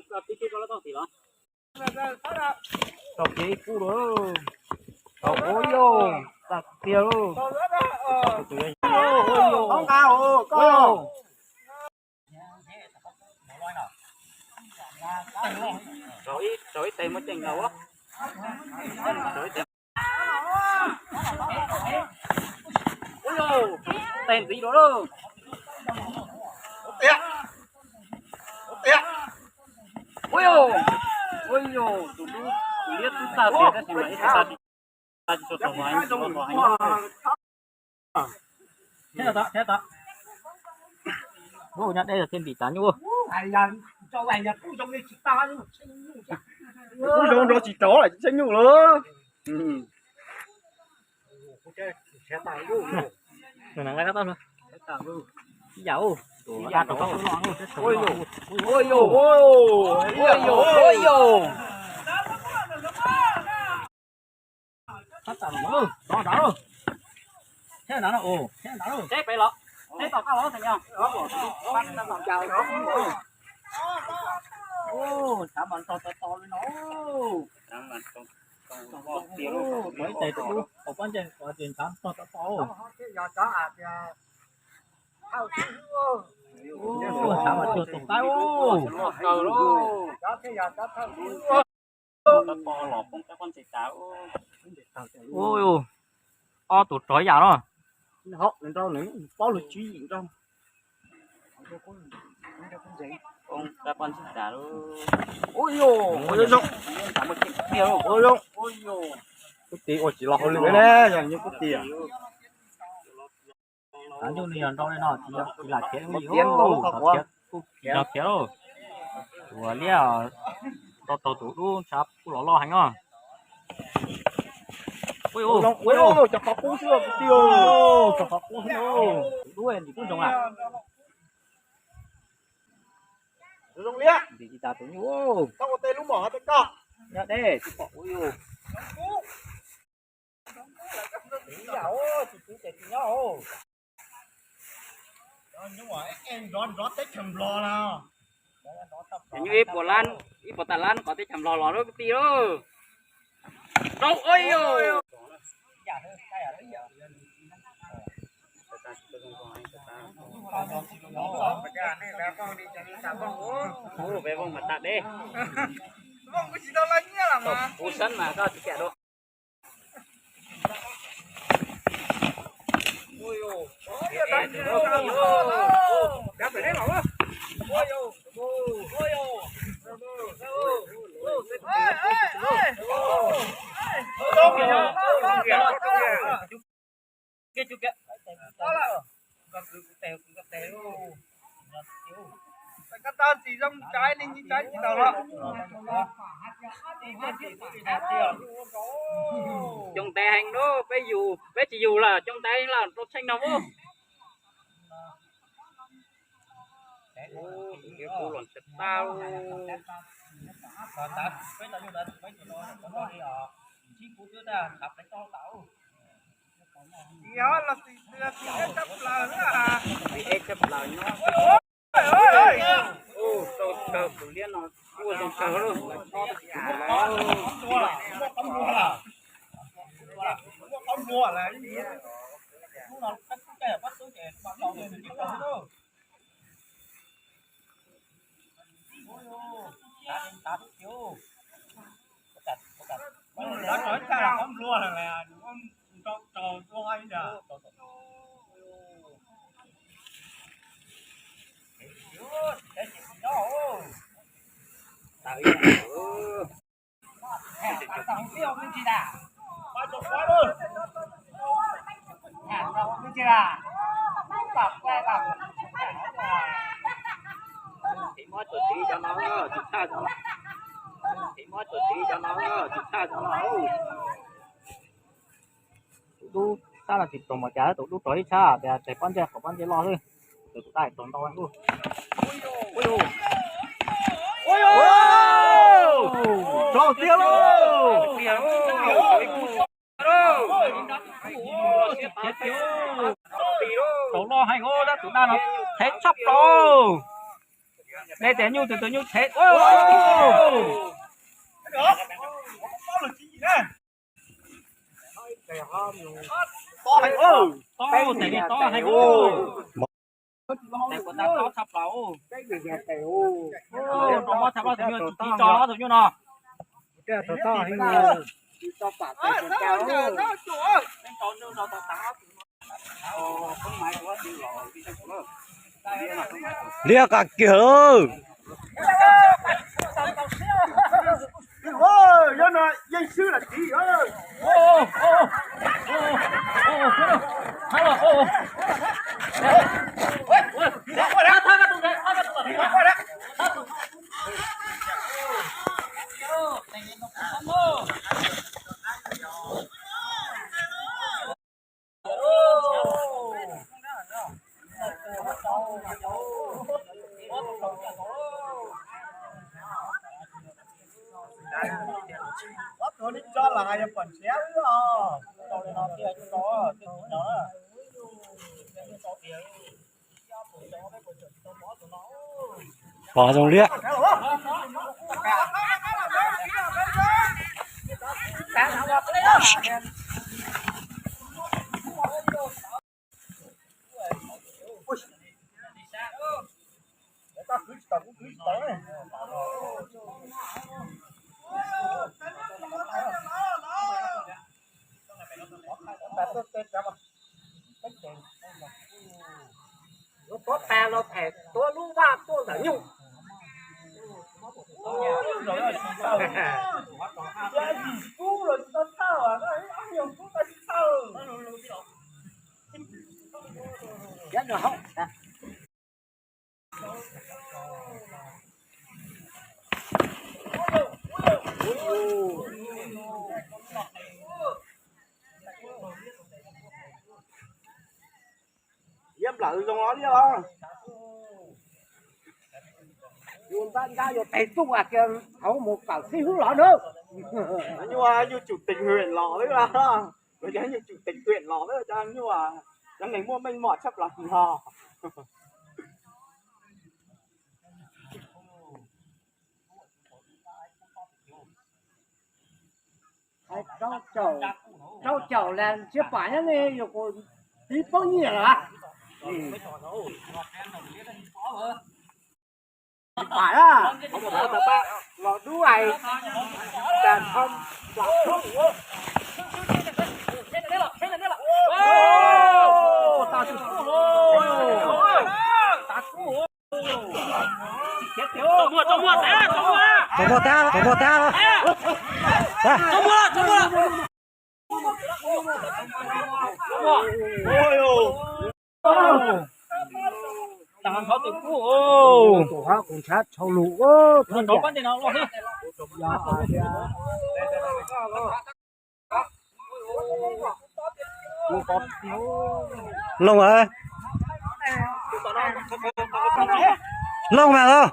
Tau kiag ib kub lawm. Tau ua yau, tag tiag lauj. Rau ib, rau ib teg muab ceej nkaus. Ua yau, teg ntxiv dua lauj. Ua yau, ua yau, tus dub, tus liab twb tag tiag tab sis mas ib tug tag tsis tau tau heev. Nyob deb thiaj ntim tas nyuj. Kuv zoo nrau tsis rau lawm tsheb nyuj lawm. Ua yau, ua yau, ua yau. Teb pem los, teb tom qab los tes nyog. Xav mas nrog to to li no. Ib tes tus dub hauv pob ntseg tes xav nrog to to. Xav mas cuag tus qaib. Ua, ob tug rog ib yam no. Paub lus tswv yim nrog. Ua, kuv tis ua tsis los hauj lwm ne, yog nyuj kuv tis. Nyuj nws yog nrau li no, tsis lam khiav li, kuj tsis yog khiav lauj. Ua liaj, nrau tau tus dub ntshav kuj los loj heev os. Ua, cov qhov qub xwb kuv tis, cov qhov qub xwb. Tus dub ntim kuj ntsoov lawm. Zoo liab. Ntim tsis tas tus nyuj. Koj ua tej lub mom hov tej koj. Nyob deb tsis pom ua yus. Tsis tsis ces tsis nyob. Nrov nrov teb chaws Nplog no. Ces nyuj ib puas lab, ib puas tas lab qhov teb chaws Nplog los lub kwv tij lauj. Rau, ua yus. Ub, peb vooj mas tag deb. Kuv sab mas koj tsis kam dua. Koj tau txiv zoo tsaib li, tsaib tsis tau los. Coob ntev heev lauj, peb yug, peb tsis yug lawm, coob ntev heev lawm, rau tsheej no ub. Tus dub los ntshav tag. Ib tshaj plaws nyob. Ua, tau kawg tus liab no, ua zoo kawg lauj. Thim muab tus txiv cov no, tsis tshaj cov no. Thim muab tus txiv cov no, tsis tshaj cov no. Tus dub sab no tsis pom mas cas tus dub rog ib tshab tias tes pob ntseg qhov pob ntseg loj xwb. Tus tus dab rog ntau lawm. Rog tiag lauj. Rau loj heev, tus dab no thev tshaj plaws. Dej tes nyuj tus tus nyuj thev. Tob, tes li tob heev. Tes kuv tab tob tshaj plaws. Rau mob tshaj plaws tus nyuj, tus tib tso tus nyuj no. Liab qas kiag lawm. Pom zoo liab. Lub pob tag los them tuav lub vaj tuaj ntawm nyuj. Yim kub los tsis tau thawj, ob nyuag kub tau tsis thawj. Liab nplawm zoo los liab os. Yus ntab ntab yuav tes tuj as kiag hauv mus kawm xib hwb los na. Nyuj, nyuj chủ tịch huyện los xwb, los yog nyuj chủ tịch huyện los xwb, cov nyuj, cov neeg muaj meej mom tshaj plaws no. Rau caum, rau caum las siab pam nyob ne, yus kuv tiv poob nyiaj lawm. Pam los dub ais, tas thom plam. Tau muaj, tau muaj, tau muaj. Tus hab kuv ntshav tshau lus. Looj mas, looj mas os.